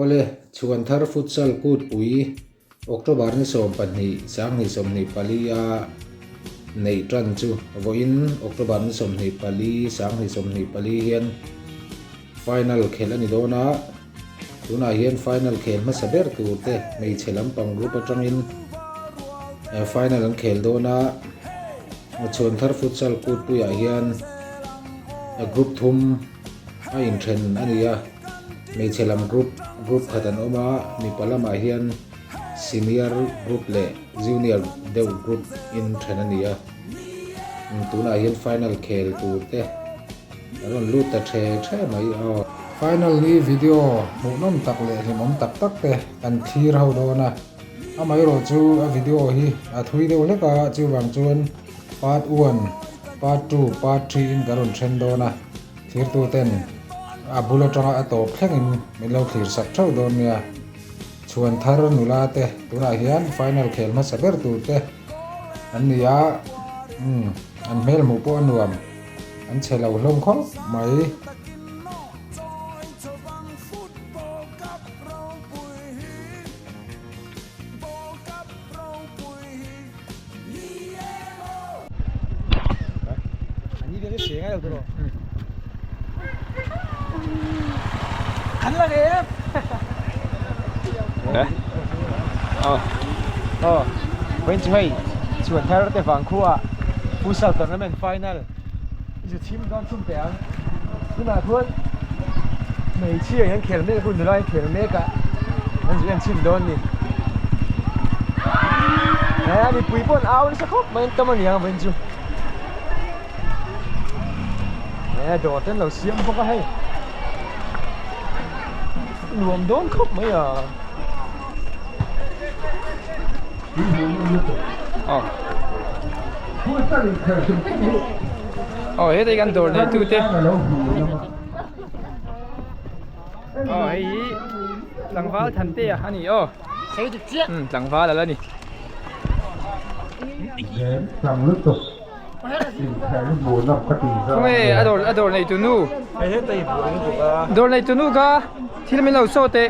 Awle, Chhuanthar Futsal Kutpui October ni 12 2024 a neih tan chu vawiin October ni 24 2024 hian final khelh a ni dawn a, tunah hian final khel hmasa ber tur te hmeichhe lampang group atangin final an khel dawn a, Chhuanthar Futsal Kutpuiah hian group thum a inthen a ni a, hmeichhe lam group group khat an awm a, mipa lamah hian senior group leh junior deuh group in then a ni a, tunah hian final khel tur te a rawn lut ta the the mai aw. Final ni video hmuhnawm tak leh hlimawm tak tak te kan thlir ho dawn a, amaherawh chu a video hi a thui deuh hlek a, chuvang chuan Part one, Part two, Part three in ka rawn then dawn a, thlirtu ten a bul atanga a tawp thlengin min lo thlir sak theuh dawn nia. Chhuan thar nula te tunah hian final khel hmasa ber tur te an ni a, umm an hmel hmuh pawh a nuam, an chhe lo hlawm khawp mai. Hei chhuan thar te vang khuaah futsal tournament final zu chhim dawn chhun teh ang tunah khuan hmeichhia hian khel mek a hun nula hian khel mek a an zu en chhin dawn a ni. He mipui pawh an au nasa khawp mai an tam a niang vawiin chu he dawr te an lo siam bawk a hei nuam dawn khawp mai a Aw hetah hi kan dawr nei tute aw hei hi tlangval Thantea a ni aw. Sei dik chiah. Umm tlangval ala ni. Khawnge a dawr a dawr nei tu nu. Dawr nei tu nu kha thil min lo saw teh.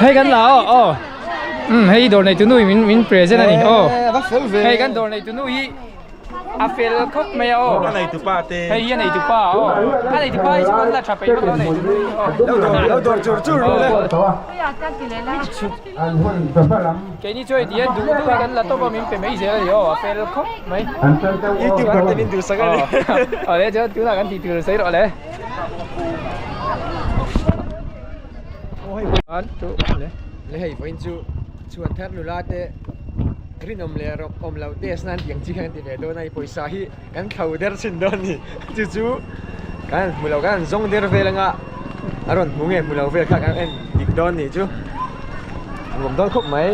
Hei kan la aw aw. Umm hei dawr nei tu nu in min present a ni aw. Hei kan dawr nei tu nu hi. A fel khawp mai a aw. A neitu pa te. Hei hi a neitu pa aw. A neitu pa hi chu kan la tha peih vak lo a neitu nu hi aw. Lo dawr lo dawr chur chur ru le. Keini chu hei tihian duh duh hi kan la tawp a min pe mai zel a ni aw. A fel khawp mai. Youtuber te min duhsak a ni. Aw le chuan tunah kan tih tur sawi rawh le. One two le. Le hei vawiin chu chhuan thar nula te. Rinawm leh rawk awm loh test nan tiang chi khan ti ve dawn a, i pawisa hi kan thlo der thin dawn a ni. Chu chu kan han hmu lo, kan han zawng der vel anga a rawn hmu nge hmu lo vel kha kan en dik dawn a nih chu. A nuam dawn khawp mai.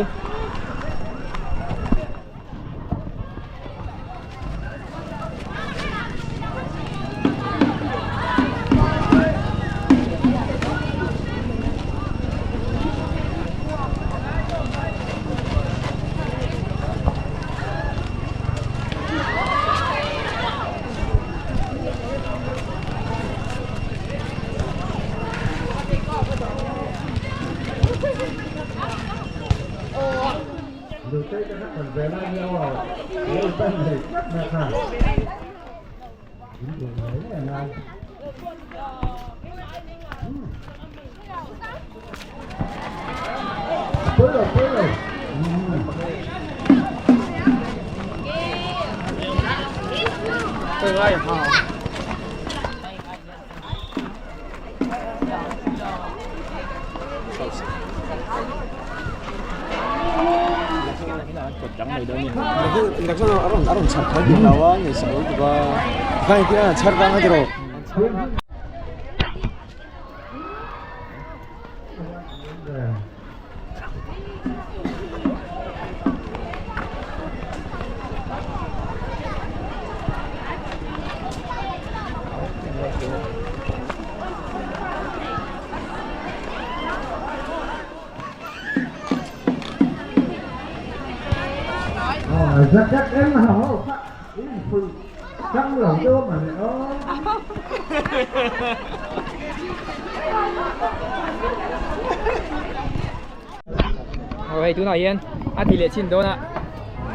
Aw hei tunah hian a ti leh chin dawn a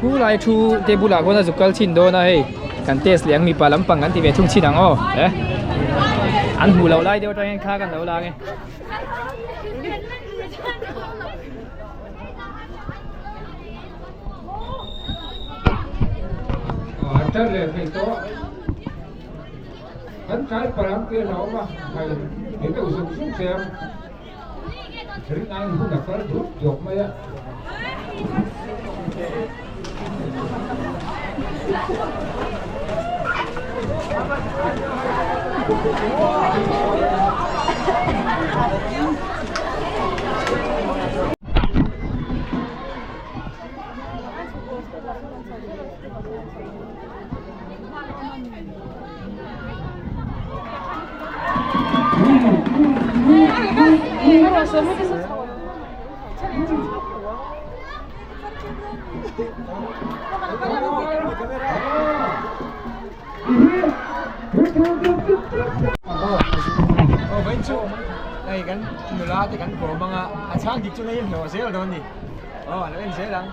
khu lai thu te bulah khawn a zuk kal chin dawn a hei kan test leh ang mipa lampang kan ti ve thung chin ang aw eh an hmuh loh lai deuh atang hian thla kan lo la ang e. An leh thei tawh kan tlai palang te a hlauhawm a hei he deuh zuk zuk thei ang. Rin aiin hun a kal dup dup mai a. Aw vawiin chu hei kan nula te kan kawm anga a chhang dik chu nei in hlawh zel dawn a ni aw a lo en zel ang.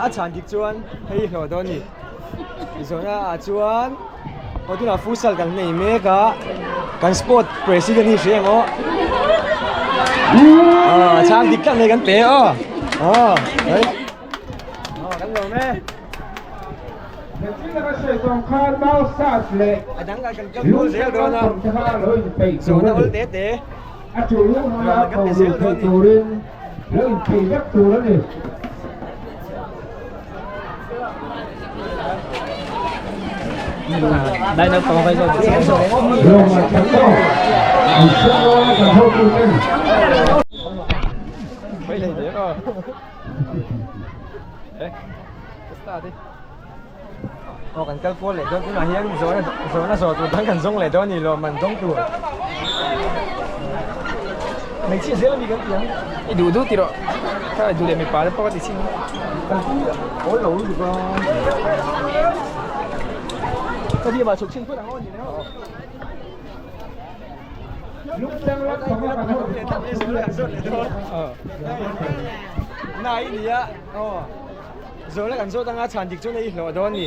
A chhan dik chuan hei hlawh dawn a ni zawhna ah chuan aw tunah futsal kan nei mek a kan sport president hi hria emaw aw chhang dik tak mai kan pe aw aw hei aw kan lawm e a dang kan kal kual zel dawn a zawhna awl te te lawm kan pe zel dawn a ni. Đây nó còn phải rồi. Mấy này dễ rồi. Ê, start đi. Aw kan kal kual leh dawn tunah hian zawhna zawhna zawh tur dang kan zawng leh dawn a ni lawm an dawng tur hmeichhia zel ami kan ti ang. I duh duh tih rawh kha duh leh mipa te pawh ka ti chin. Kan pui awl lo lutuk a. Ka ti mah chhuk chin phawt ang aw ni leh aw. Nai nia aw. Zawhna kan zawt anga chhan dik chuan a ihlawh dawn a ni.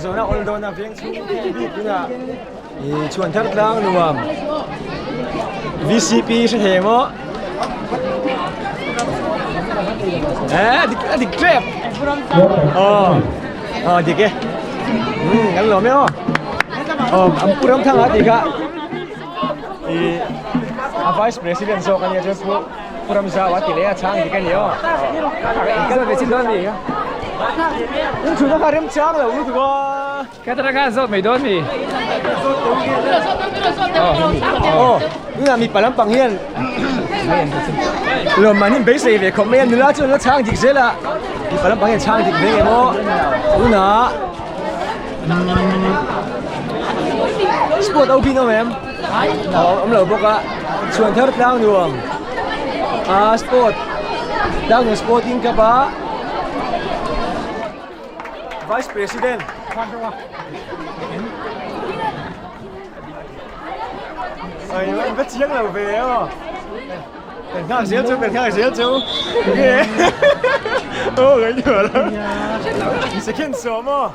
Zawhna awl dawn a veng chhung bik tunah ih chhuan thar tlang nuam VCP hre thei maw eh a dik a dik tep aw aw dik e umm kan lawm e aw aw an pu ram thang a tih kha ih a vice president zawk a nia chuan pu. Pu Ramzau a ti leh a chhang dik a ni aw. Kal ve chin dawn mi ka. In chhun a kha rem chang lo lutuk a. Ka tara khan zawt mai dawn mi. Aw, tunah mipa lampang hian lawmman hi beisei ve khawp mai a, nula chuan la chhang dik zel a, mipa lampang hian chhang dik ve ngei maw tunah sport open awm em? A awm lo bawk a chhuan thar tlang nuam a sport tlang nuam sporting club a vice president ai an va chiang lo ve aw kan nghak zel chu kan nghak zel chu nge aw kan hmuh lo second sawm aw.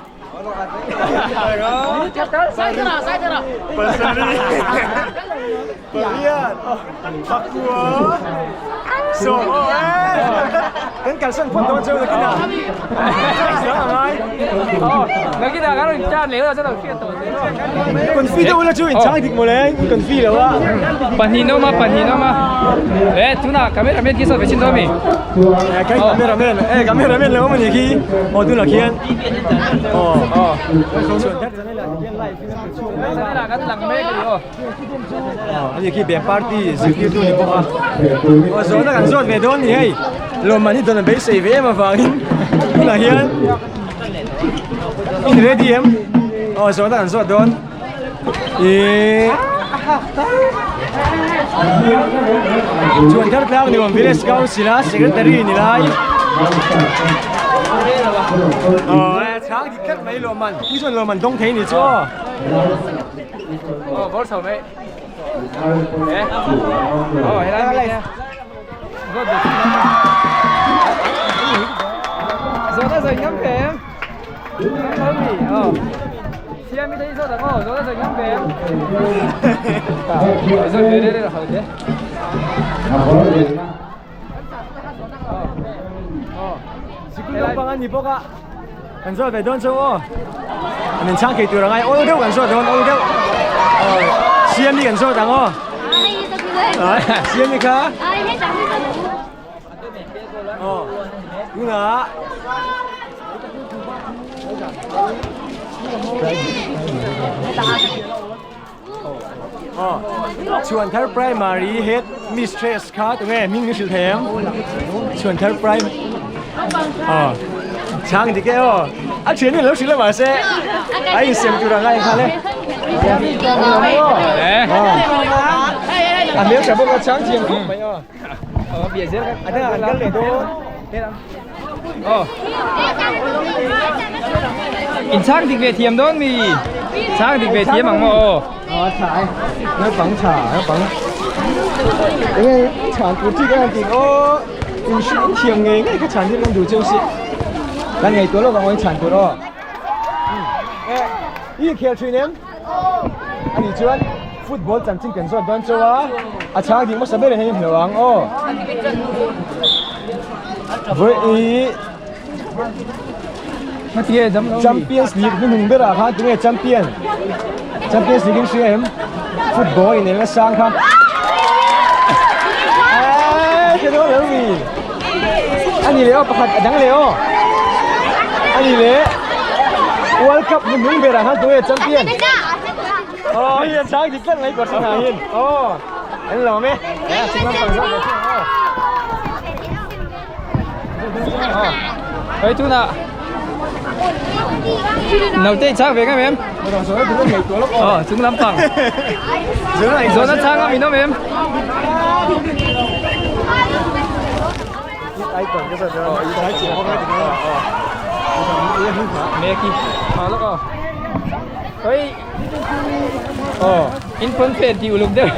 Kan kalsan phawt dawn chu nakinah Nakinah kan rawn chan leh lo chuan lo hriat tawh zel. Confi deuh ula chu in chang dik mawle in confi lo a. Pahnih nawm a pahnih nawm a. Eh tunah cameraman khi sawi ve chin dawn mi. Kan cameraman eh cameraman lo awm a nih khi aw tunah khian aw aw chuan that channel ah hian live in a pe chhuak mai channel ah kan lang mek a ni aw aw ani khi band party zirtirtu ni bawk a aw zawhna kan zawt ve dawn ni hei lawmman hi dawn. dawn an beisei ve em avangin tunah hian in ready em aw zawhna kan zawt dawn ihh chuan thar tlang ni awm village council a secretary ni lai aw e chhang dik tlat mai lawm man hi chuan lawm an dawng thei ni chu aw. Aw bawr chho mai e aw helai mi te. Zawhna zawi ngam ve em? Ngam lo mi? Aw. Siami te hi zawt ang aw, zawhna zawi ngam ve em? Zawt ve rel rel ho te. Aw. Sikul naupang an ni bawk a, kan zawt ve dawn chu aw. An inchhang thei tur a ngai awl deuh kan zawt dawn awl deuh. Aw Siami kan zawt ang aw. Siami kha. Aw tunah Aw Chhuanthar Primary Head Mistress kha tunge hming min hrilh thei ang Chhuanthar Prime Aw chhang dik e aw a thian hi a lo hrilh a mahse a insem tur ang a inghal e a hmeltha bawk a chhang thiam khawp mai aw a dangah kan kal leh dawn. Aw. In chhang dik ve thiam dawn mi. Chhang dik ve thiam ang maw aw. Aw tha e. Naupang tha naupang. Enge chhan tur chi kan han tih aw. In hrilh in thiam ngei ngei kha chhan tir kan duh cheu si. Kan ngaihtuah lawk ang aw in chhan tur aw. E i inkhel thin em? Ani chuan football chanchin kan zawt dawn chauh a, a chhang ding hmasa ber in hei hmu ang aw. Vawi Champions League hnuhnung berah khan tunge champion? Champions League in hria em? Football in eng a sang kha. Eeii ka dawn lo mi. Ani leh aw pakhat a dang leh aw. Ani leh World Cup hnuhnung berah khan tunge champion? Aw hei an chang dik tlat mai kawr sinah hian. Aw an lawm e. Chung lampang zawk ve thung aw. Hei tunah naute i chang ve ngam em? Aw chung lampang. Zawhna chang ngam in awm em? Meki. Aw lawk aw. Hei aw in phone fen tih uluk deuh.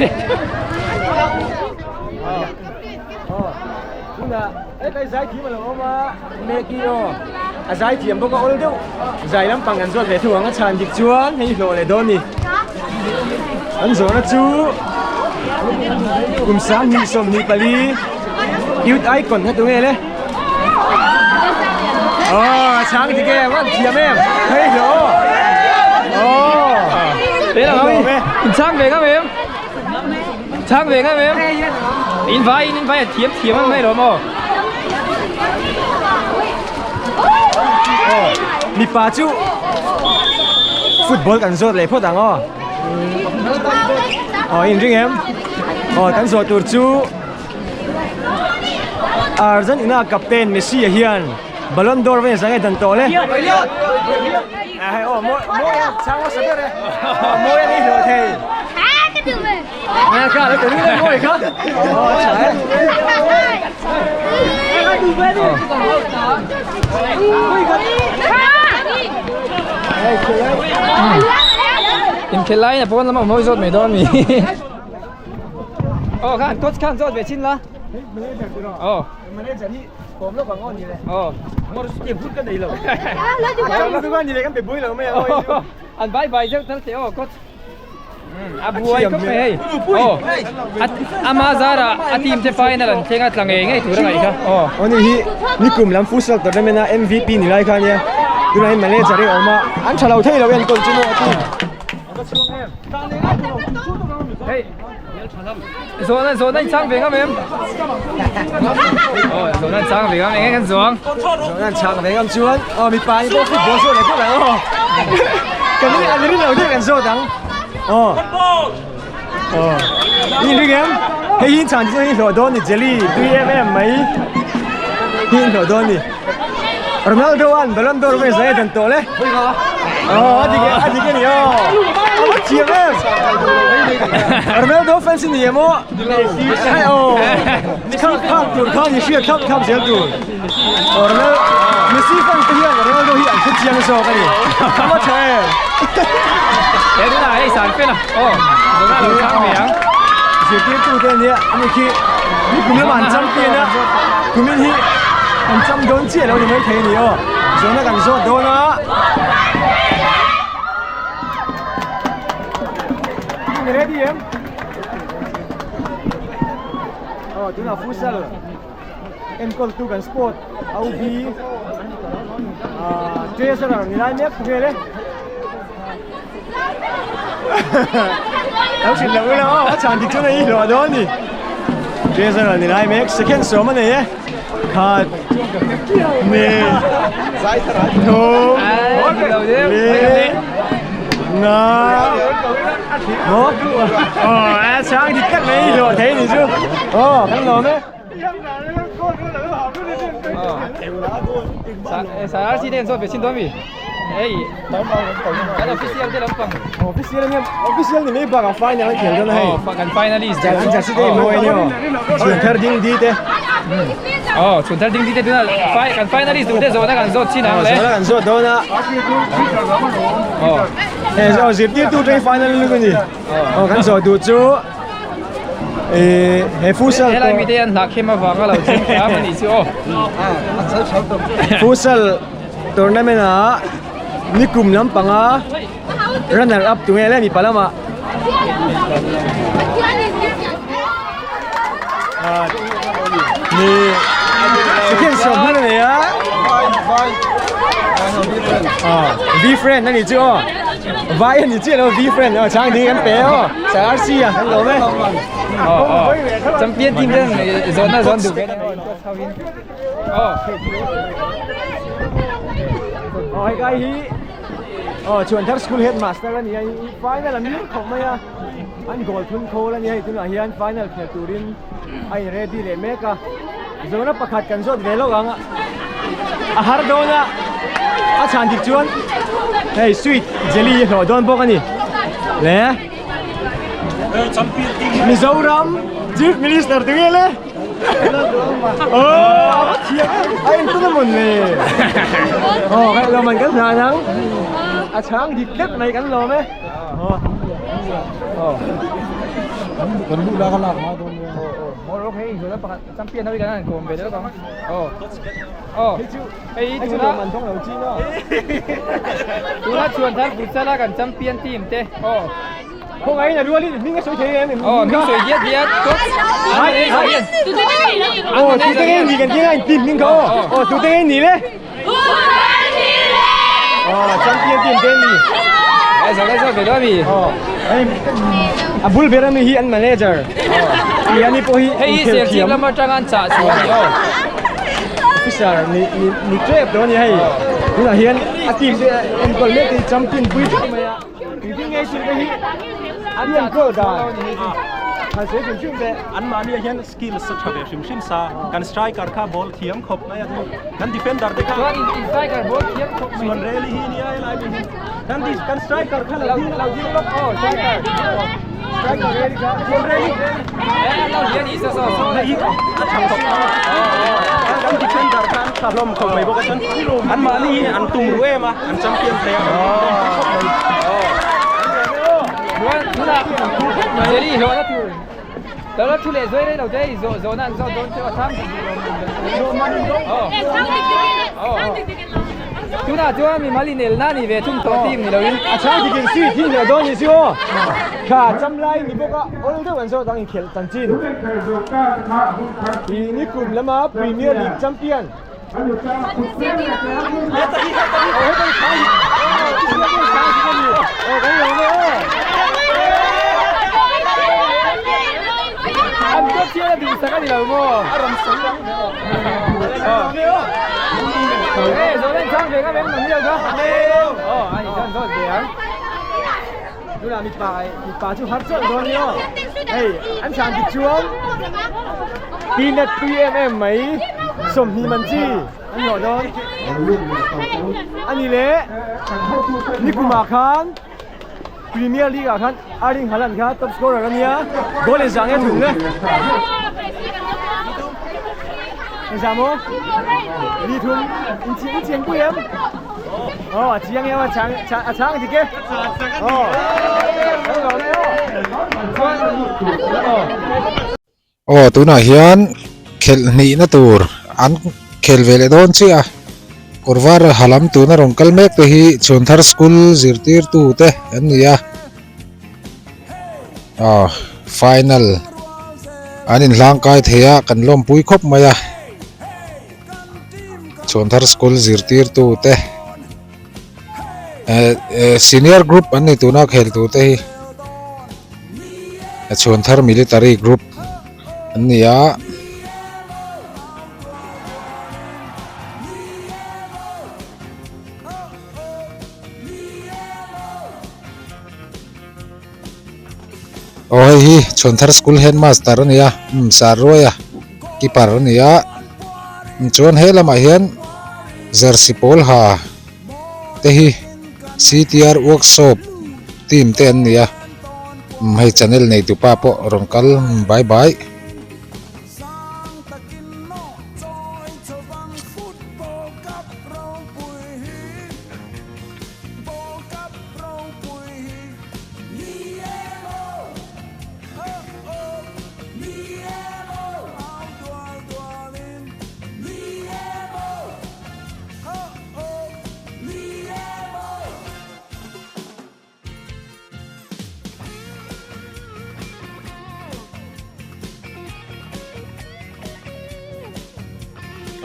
Tunah hetlai zaithiam a lo awm a, Maggie aw a zaithiam bawk a awl deuh zai lampang kan zawt ve thung ang a chhan dik chuan hei hlawh leh dawn a ni. An zawhna chu kum 20 24 Youth Icon kha tunge le? Aw a chhang dik em a thiam em hei hlawh aw aw Te lo in chhang ve ngam em? Chhang ve ngam em? In vai in vai a thiam thiam ang mai lo maw? Aw, mipa chu football kan zawt leh phawt ang aw. Aw in ring em? Aw kan zawh tur chu Argentina captain Messi a hian Ballon d'Or vel zang e dan tawh le. Hei aw mawi mawi a chhang hmasa ber e. Aw mawi a ni hlawh thei. Ngai kha lo tenu le mawi kha. Aw tha e. Inkhel laiin a pawn lama mawi zawt mai dawn mi. Aw khan coach khan zawt ve chin la. Aw. Kawm lawk ang aw ni le. Aw. Ngawr chu tiang hun ka nei lo. Chang chu ni le kan pe bui lo mai ang aw. An vai vai deuh tal teh aw coach. A buai khawp mai hei. Aw. Ama zara a team te final an thleng a tla ngei ngei tur a ngaih kha. Aw. Aw ni hi nikum lam futsal tournament a MVP ni lai kha nia. Tunah hian manager hi a awm a. An tha lo thei lo enkawl chu maw a team. Hei. Zawhna zawhna in chhang ve ngam em? Aw zawhna in chhang ve ngam eng kan zawng. Zawhna in chhang ve ngam chuan aw mipa hi pawh football zawh leh deuh ang aw. Kan ring an ring lo deuh kan zawt ang. Aw. Aw. In ring em? Hei hi in chhan chu hei hlawh dawn ni jelly tui em em mai. Hi in hlawh dawn ni. Ronaldo an Ballon d'Or mai zai dan tawh le. Oh, a dik a dik ani aw. A va thiam em. Ronaldo fans ni em aw. Ai aw. Kha kha tur kha ni hriat thlap thlap zel tur. Ronaldo Messi fans te hian Ronaldo hi an hre chiang zawk ani. A va tha em. He tunah hei san fel a. Aw, zawhna lo chhang ve ang. Zirtirtu te ania ani khi ni kum lamah an champion a kumin hi an cham dawn chiah lo ni maithei a ni aw zawhna kan zawt dawn a. In ready em? Aw tunah futsal enkawl tu kan sport OB ah treasurer ni lai mek vel e. Lo hrilh loh ila aw a chhan dik chuan a i hlawh dawn a ni. Treasurer ni lai mek second sawm a nei e. Khat ni thum li nga maw aw a chhang dik tak mai i hlawh thei a ni chu aw kan lawm e. Sar si den zawt ve chin dawn mi hei kan official te lampang official ania official ni mai bakah final an khel dawn a hei aw kan finalist an jersey te mawi ania aw chhun thar ding di te aw chhun thar ding di te tuna kan finalist duh te zawhna kan zawt chin ang le zawhna kan zawt dawn a aw hei aw zirtirtu te final lutuk a ni aw kan zawh duh chu he futsal helai mite hian hlak hem avanga lo ching hram a nih chu aw futsal tournament ah nikum lampanga runner up tu nge le mipa lamah ni second sawm hman a nei a v friend a nih chu aw vai a ni chiah lo v friend aw chhang ding an pe aw sir a kan lawm e aw aw champion team ten zawhna zawn duh ve aw aw hei kai hi aw Chhuanthar school headmaster a ni a final an lut khawp mai a an goal thun khawl a ni hei tunah hian final khel turin a in ready leh mek a zawhna pakhat kan zawt ve lawk ang a har dawn a a chhan dik chuan hei sweet jelly hi hlawh dawn bawk a ni le Mizoram Chief Minister tu nge le oh a va thiam em a en tun a mawn le oh kai lo man kan hlan ang a chhang dik tlat mai kan lawm e oh kan luh la ka lak ngai dawn nia oh oh hei zawhna pakhat champion ho hi kan han kawm ve deuh ang oh oh hei tuna tuna chuan thar futsal a kan champion team te oh khawngaih in a rualin hming a sawi thei em oh hming sawi diat diat oh tute nge ni kan tinga in team hming kha aw oh tute nge ni le oh champion team te ni ai zo lai zo ve lo mi oh hei a bul ber ami hi an manager oh ani pawh hi hei hi serchhip lam atang an chah chhuah ani aw officer ni ni ni trep dawn ani hei tunah hian a team te enkawl mek te champion pui theuh mai a engtin nge thil te hi an enkawl dan han sawi hrim hrim teh anmahni ah hian skills a tha ve hrim hrim sa kan striker kha ball thiam khawp mai a kan defender te kha chuan in striker ball thiam khawp mai chuan rally hi nia helai mi hi kan di kan striker kha lo ding lo ding lawk aw striker striker rally kha chuan rally eh lo hian i so so so a tha khawp kan defender kha an tha hlawm khawp mai bawk a chuan anmahni hi an tum ru em a an champion thei a chuan tunah Jerry hlawhna tur Lo la thu leh zuai rei lo te i zawh zawhna an zawh dawn cheu a chhang Tunah chuan mimal inelna ni ve thung tawh team ni loin a chhang dik in sweet hi leh dawn ni chu aw kha cham lai ni bawk a awl deuh an zawh dang inkhelh chanchin hi nikum lama Premier League champion An kawt chian a duhsak a ni lo maw? Eh, zawh len chang ve ngam em nang ni lo kha? Aw, a ni chuan zawt ve ang. Tunah mipa mipa chu har chawlh dawn ni aw. Hei an chhan dik chuan peanut tui em em mai sawmhnih man chi an hlawh dawn. Ani leh nikumah khan Premier League ah khan Erling Haaland kha top scorer a nia goal in zah nge thun le. Engzah maw? Li thum in chiang pui em? Aw a chiang em a chang a chang dik e. Aw. Aw tunah hian khelh hnihna tur an khel ve leh dawn chiah a kawr var ha lam tuna rawn kal mek te hi Chhuanthar school zirtirtu te an ni a aw final an inhlang kai thei a kan lawmpui khawp mai a. Chhuanthar school zirtirtu te eh eh senior group an ni tuna khel tur te hi Chhuanthar military group an ni a. Aw hei hi Chhuanthar school headmaster a ni a umm Sarruaia keeper a ni a chuan he lamah hian jersey pawl ha te hi C_T_R workshop team te an ni a umm hei channel nei tupa pawh rawn kal bye bye.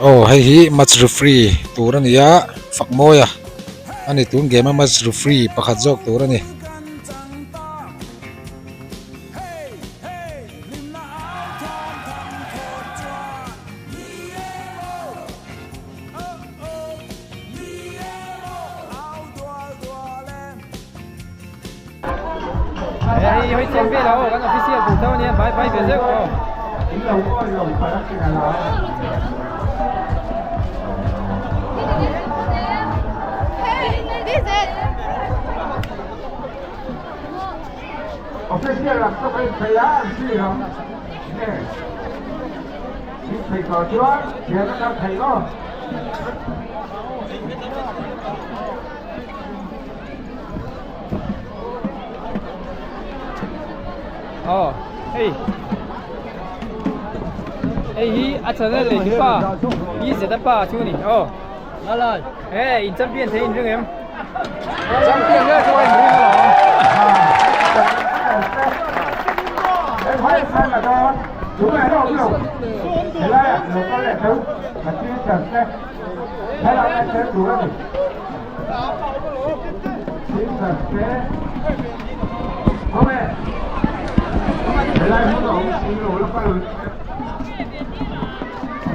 Aw hei hi match referee tur a ni a fak mawi a ani tun game a match referee pakhat zawk tur a ni. Hei hei chiang vel a aw kan official tur tho ania bye bye ve zeuh aw. Aw hei hei hi a channel leh hi pa hi zeta pa chu a ni aw he in champion thei in ring em champion nge chu a in ring alawm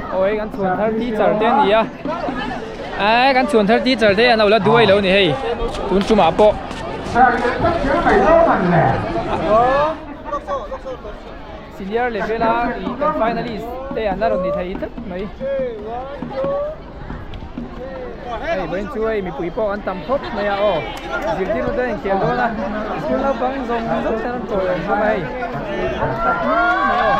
Aw hei kan chhuan thar teacher te a ni a eee kan chhuan thar teacher te an lo la duai lo a ni hei tun tumah pawh. Senior level a ih kan finalist te an la rawn ni thei tlat mai. Hei vawiin chu hei mipui pawh an tam khawp mai a aw zirtirtu te an inkhel dawn a school naupang zawng zawng te an rawn tawiawm bawk a hei an tam hle mai aw.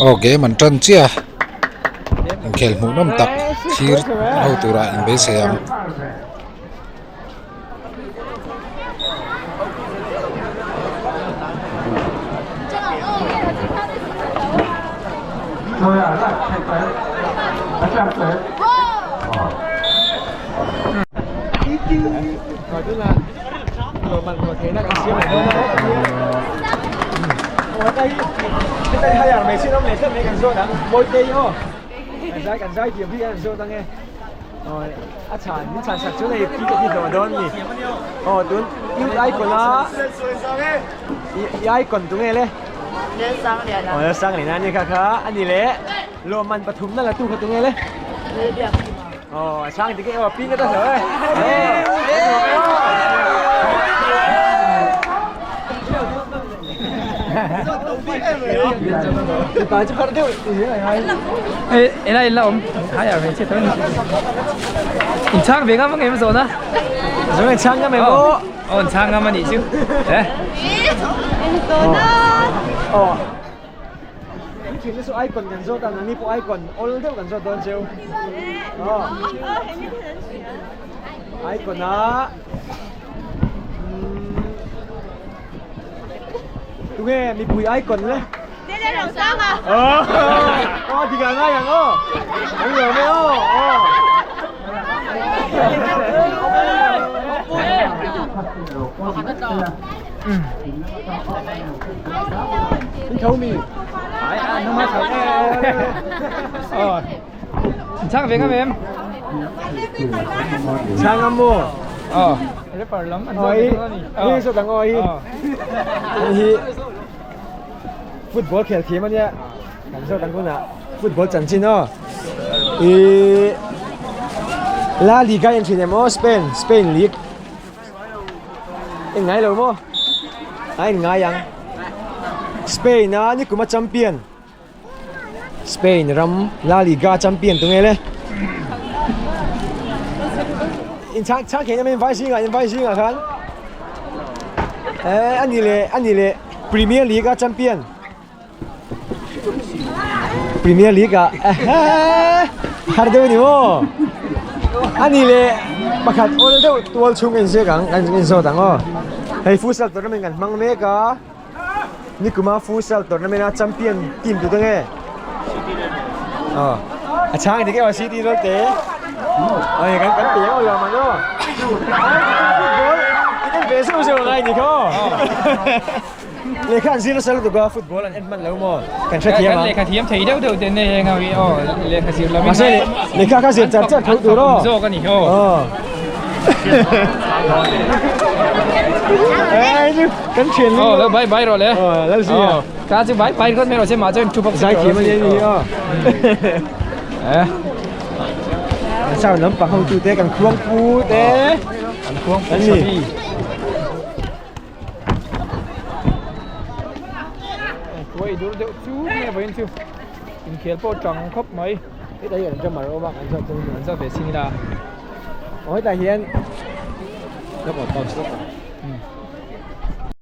Aw game an tan chiah a inkhel hmuh nawm tak thlir ho turah in beisei ang. Aw a chhan min chhan sak chuan hei pi ka ti hlawh dawn ni. Aw tun youth icon a i icon tu nge le? Lalsangliana. Aw Lalsangliana a ni kha kha a ni le lawmman pathum na la tu kha tu nge le? Aw a chhang dik e aw pi ka ta hlawh e. Ela ela awm hai a hmeichhia tho ani in chhang ve ngam angem zawhna Zawhna in chhang ngam em aw aw in chhang ngam anih chu eh aw in thinna chu icon kan zawt a nangni pawh icon awl deuh kan zawt dawn cheu aw icon a Tunge mipui icon le? Daniel Rosanga. Aw, aw dik ah ngai ang aw. Ang lawm e aw, aw. In tho mi? Ai a nung ma chho. Aw. Chhang ve ngam em? Chhang ngam maw? Aw. Rapper lam an zawt ve dawn a ni. Hi zawt ang aw hi. Hei hi football khel thiam ania. Kan zawt ang hunah football chanchin aw. I La Liga en thin em aw Spain Spain League. En ngai lo maw? A en ngai ang. Spain a nikuma champion. Spain ram La Liga champion tu nge le? In chhang chhang khen em vai zingah in vai zingah khan eh ani le ani le Premier League a champion Premier League a har deuh ni maw ani le pakhat awl deuh tual chhung en ziak ang kan en zawt ang aw hei futsal tournament kan hmang mek a. Nikuma futsal tournament a champion team tu te nge? Aw a chhang dik em city rawlte oi kan kan pe emaw lo man aw football in en ve zeuh zeuh angai ni khaw lehkha an zir nasa lutuk a football an en hman lo maw kan hrethiam ang lehkha thiam thei deuh deuh te nei heng ho hi aw lehkha zir lo mahse lehkha kha zir char char tho tur aw zawk ani aw Kan thian Oh, lo bai bai rawh le. Oh, lal si a. Ka chu bai bai rawt mai rawh se mah chuan thu bawk Zai thiam ani ani aw. Eh. Sao lampang ho tu te kan khuang pu te. Kan khuang pu sabi. Tuai dur deuh chu nge vawiin chu inkhel pawh tang khawp mai. Hetah hian drummer a awm a kan zawt chu an zawt ve sin ila. Aw hetah hian Stop aw pause stop aw.